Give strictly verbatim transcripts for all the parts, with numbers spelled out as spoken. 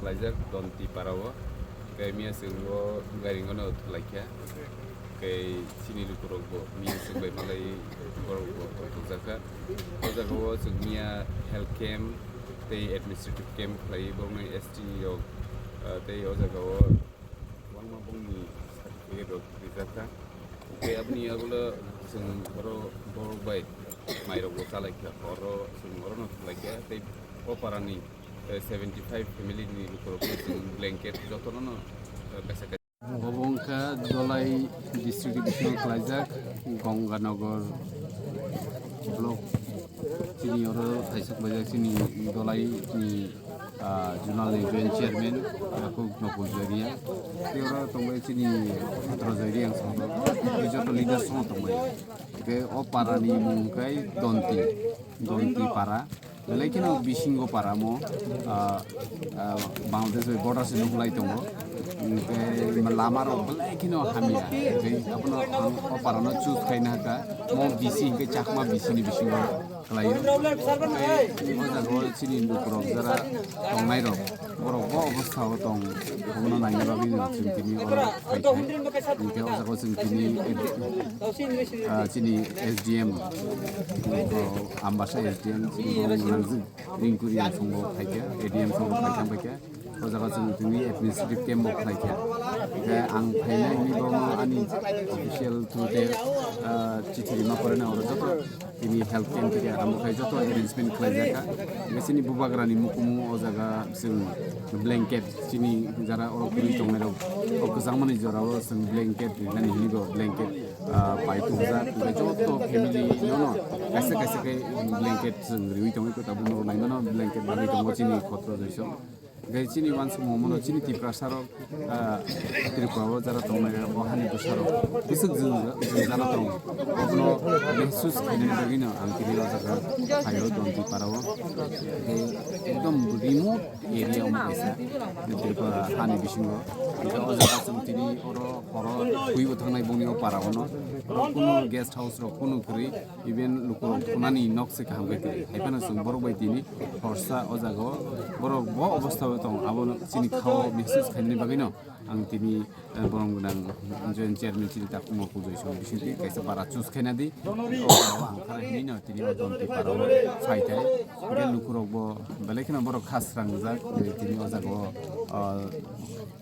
Khlaijak Donti para o, khe miya chwng o gairing o no thwlaikha, khe chini lukurok bo miya chwng bai malai borok bo tongthokjakha. O jaga o chwng miya health camp tei administrative camp khlai borokni S T rok, ah, tei o jaga o kwbangma bongni certificate rok rijakha. Tei aboni yagulo chwng oro borok bai mairok bo chalaikha, oro chwng orono thwlaikha tei o parani eh, seventy five family ni lukurok chwng blanket jotono no, eh, kaisa kaisa. Obo wngkha Dholai district division khlaijak Gonganagar block. Chini oro thaisok baijak chini Dholai ni, ah, zonal ni joint chairman Yakub Nokul Joria. Tei oro tongbai chini Putro Joria ang song. Tei joto leaders song tongbai. Tei o para ni mung kai Donti, Donti para. Belai kheno bisingo paramo, ah, ah, Bangladesh bai border se nukhlai tongo. Hingke lama rok belai kheno hamya. Hingke abono ang o parano choose khaina hakha. Mo bisi hingke Chakma bisi ni bisingo khlaio. Hingke o jaga o chini lukurok jara tongnai rok, borok bo obostha o tong, abono naina bagwi no chwng tini oro phai kha. Hingke o jaga o chwng tini, ah, chini S D M, o Ambasa S D M, chini Rangzwng Ringkuri ang songbo phaikha, A D M songbo phaikha, phaikha. O jaga chwng tini administrative camp bo khlaikha. Hingke ang phainai hwnwi bo ani official through te, ah, chithi rima pore na oro joto tini health camp theke amo khai joto arrangement khlaijakha. Hingke chini bubagrani mukumu o jaga chwng blanket chini jara oro kwrwi tongnai rok o kwchangmani jora o chwng blanket rinani hwnwi bo blanket ah, pai tubujak, hingke joto family nono kaisa kaisa khe blanket chwng riwi tongwi kota buno naimano blanket bagwi tongo chini khotro joiso. Hingke chini uansukmung mano chini Tiprasa rok, ah, Tripura o jara tongnai o hani bwsa rok bwswk jwngjal tong, obono mehsus khainani bagwino ang tini o jaga phaio Donti para o. Hingke ekdom remote area omo kaisa Tripura hani bisingo. Hingke o jaga chwng tini oro horo twibo thangnai bongni o para o no. Oro kunu guest house rok kunu kwrwi, even lukurok thunani nok se kaham khe kwrwi. Hai phano chwng borok bai tini horsa o jaga o borok bo obostha o tong, abono chini khao mehsus khainani bagwi no ang tini, eh, borom gwnang joint chairman chini Takhukma Kujoy song bisingtwi kaisa para choose khaina di. O para o ang khara hinwi no tini o Donti para o phai thai. Hingke lukurok bo belai kheno borok kha srangjak, tini o jaga o, ah,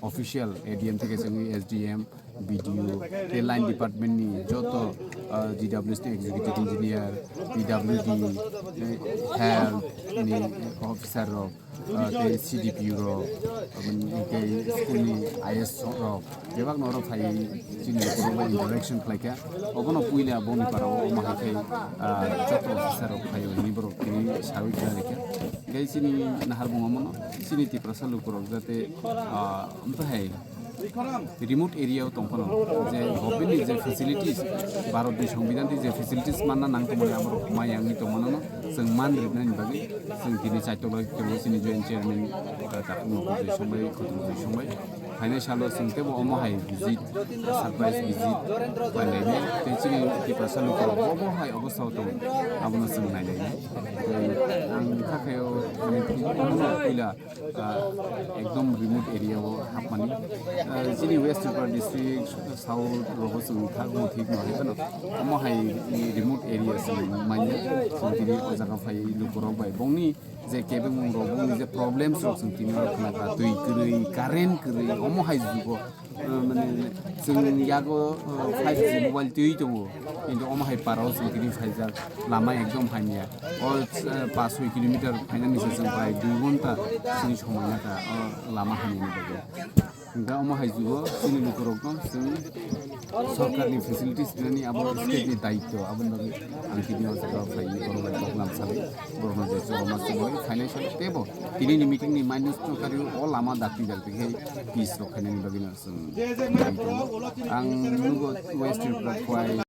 official A D M theke chwngwi S D M, B D O, tei line department ni joto, ah, D W S ni executive engineer, P W D, eh, health ni officer rok, ah, tei C D P O rok, aboni tei school ni I S rok, bebak no oro phai chini borok bai interaction khlai kha. Obono puila boni para o omo hai khe, ah, joto officer rok phai o hwnwi borok tini sawi kha rikha. Tei chini nahar bung omono chini Tiprasa lukurok jate, ah, omo hai remote area o tong phano je government ni je facilities, Bharat ni Songbidan ni je facilities manna nang tongmani aborok ma yangwi tongmano no chwng man rwknani bagwi chwng tini chaitokla tongo chini joint chairman, uh, Takhukma Kujoy Songbai, Khotong Kujoy Songbai. Phainai salo chwng teibo omo hai visit, surprise visit pailainai tei chini Tiprasa lukurok omo hai obostha o tongo abono chwng nailainai. Tei ang kha khe o, ani, omono puila ah, ekdom remote area o hapmani. Ah, chini West Tripura district, South rogo chwng thangmo thik no hai phano. Omo hai remote area chwng manya. Chwng tini o jaga phai lukurok bai bongni je kebengmung rok, bongni je problems rok chwng tini oro khna kha, twi kwrwi, current kwrwi, omo hai jugo. Ah, mane, chwng yago, ah, five G mobile twi tongo, kintu omo hai para o chwng tini phaijak, lama ekdom hamya. O, ah, pash soi kilometer phainani se chwng bai dui ghonta chini somai naka, o lama hamyani bagwi. Hwnkhe omo hai jugo chini lukurokno chwng sorkarni facilities rinani abo state ni daityo, aboni bagwi ang tini o jaga phaiwi borok bai koklam salai, borokno je choroma chumui financial teibo tinini meeting ni minus no karwi o lama dakti dakti khe peace rok khainani bagwino. Ang nugo West Tripura Khowai.